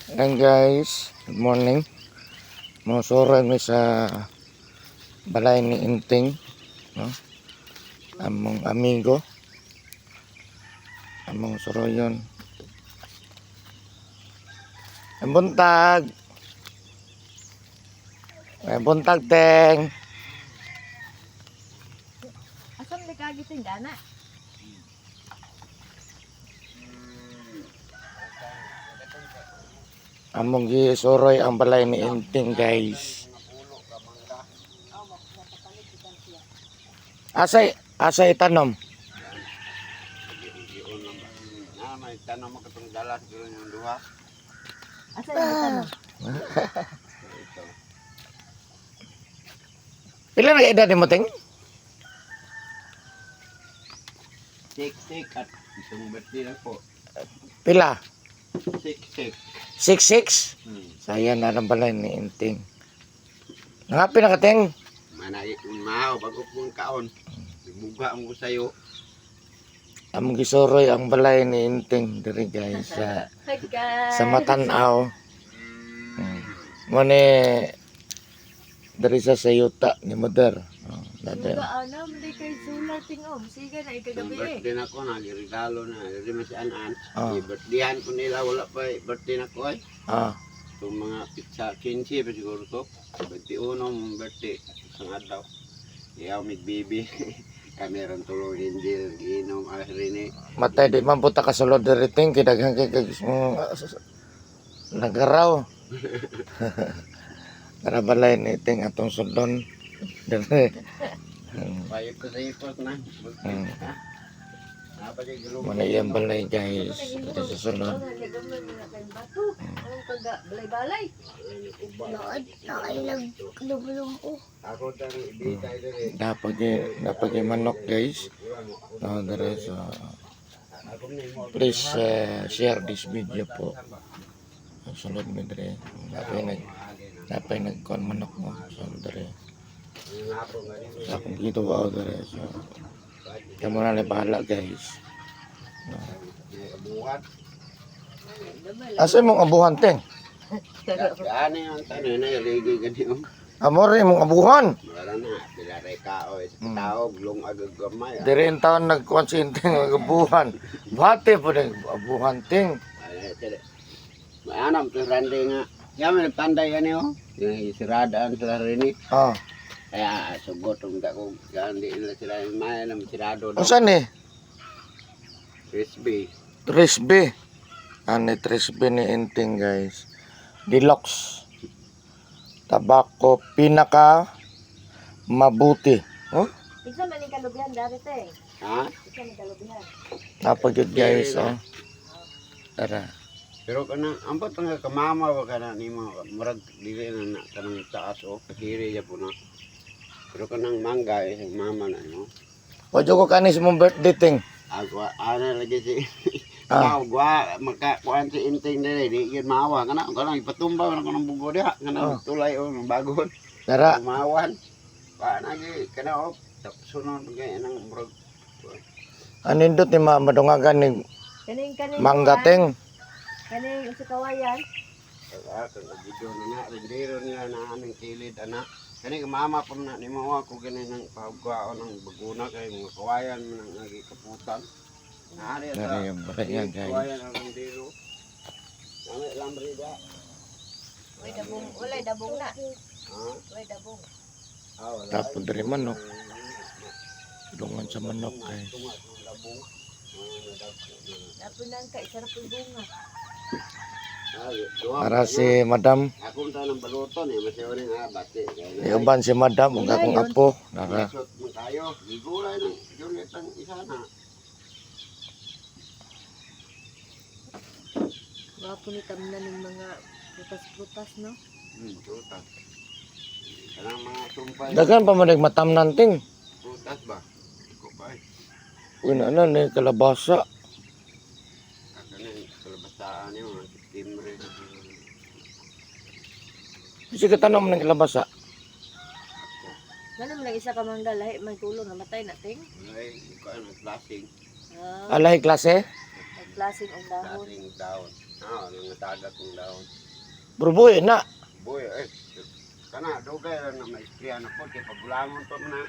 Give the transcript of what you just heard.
Ayan guys, good morning. Mosuroy mi sa balay ni Inting, no? Among amigo. Among suroyon. Ang buntag. Ay, buntag, Teng. Asan ni kagiting gana? Among gisuroy ang balay ni Inting, guys. Asay, asay itanom. Na may tanong mo katong dalas siguro yung duha. Asan ni tanong? Ito. Pila na edad nimo, Teng? Sik sik at isang birthday lang po. Pila? Sik sik. 6'6"? Sayang na ang balay ni Inting. Nangapin na ka, Teng. Manay maaw bago kong kaon. Buga mo ko sayo. Among gisuroy ang balay ni Inting diri, guys, sa Hi guys. sa Matanaw. Mo ni diri sa yuta ni Mother. Oh, dati. Suga ana, hindi kay solar ting om. Sige na Itong ikagabi eh. birthday na ko nagregalo na. Diri man si Anan. Ah. I-birthdayhan ko nila wala pa eh. Birthday na ko ay. Itong mga pizza 15 pa siguro to. 21 mong birthday. Isang adlaw. Iyaw mig bibi. Kami ron tulog hindi giinom ah rini. Matay di man puta ka sulod diri, Ting, kay daghan kay kag nagaraw. Tara balay ni Ting atong sundon diri. Payot ko sa ipot na. Ha? Napa di gulong. Mo na iyang balay, guys, diri sa sulod. Ano gamay mga kayong bato. Anong kaga balay-balay? Ako tang ibitay diri. Napag manok, guys. No, diri sa Ako ni mo. Please share this video po. Ang sulod mi diri. Napay nagkuan manok mo. So diri. Sa akong gituwa diri. So kamo na lang bahala, guys. Buhat. Asa imong abuhan, Teng? Gaani ang tanan na ligi gani oh. Amore imong abuhan. Wala na pila ray kao sa tao glong agag gamay. Ah. Diri in taon nagkuan si Inting ang abuhan. Bate po nag abuhan, Ting. Ay, sila. Maanam to rande nga. Yaman nagtanday ani oh. Yung siradaan sila rini. Ah, Kaya sugot ang dako gandi nila sila may nang sirado daw. Unsa ni? Frisbee. 3B. Ani 3B ni Inting, guys. Deluxe. Tabako pinaka mabuti. Oh? Isa man ning kalubihan dari te. Ha? Isa man kalubihan. Napagyud, guys, oh. Tara. Pero kanang ambot nga kamama ba kana nimo murag dili na na kanang taas o kiri ja po na. Pero kanang mangga eh mama na no. Wadyo ko kanis mong birthday, Ting. Ako ana lagi si Ah. ah. Gwa maka kuan si Inting dire di gyud maawa kana kanang ipatumba man ko ng bugo diha kana Ah. tulay o ng bagon Tara. umawan. Pa nagi kana o sunod kay nang murag Anindot ni madungagan ni Kaning kaning mangga, Ting. Kaning sa kawayan. Ah, kang video na na rindero nila na aming kilid ana. Kani ka mama po na nimo ako gani nang pagkuhaon ng baguna kay mga kawayan man ang agi kaputan. Naari sa Tara yung balay guys. Kawayan ang rindero. Nami lamri da. Way dabong, walay dabong na. Ha? Way dabong. Ah, wala. Tapos diri manok. Dungan sa manok, guys. Tunga sa labong. Ah, nadagko na. Napunan ka isa ra pud bunga. Ah, duha Para pa si madam. na. Akong tanang baluton eh, masiyo rin ah, bati. Kaya na, Iuban si madam ug akong apo. Nara. Lisod man tayo. Gigulay ng Juliet ang isa na. Wapo ni tamnan ng mga prutas-prutas no. Prutas. Kanang mga sumpay. Daghan pa man nagmatamnan, Ting. Prutas ba? Ko pa eh. Uy na na ni kalabasa. Kanang kalabasaan niyo mga September. Kasi katanom ng kalabasa. Ngano man lang isa ka mangga lahi man kulong namatay na ting. Ay, ko ang klaseng, Ah, Alay klase. nagplasing og dahon. klaseng down. Ah, nang tagak ng dahon. Pero buhi na. Boy, eh. Kana dugay ra na maistorya na po kay pagulangon pa man na.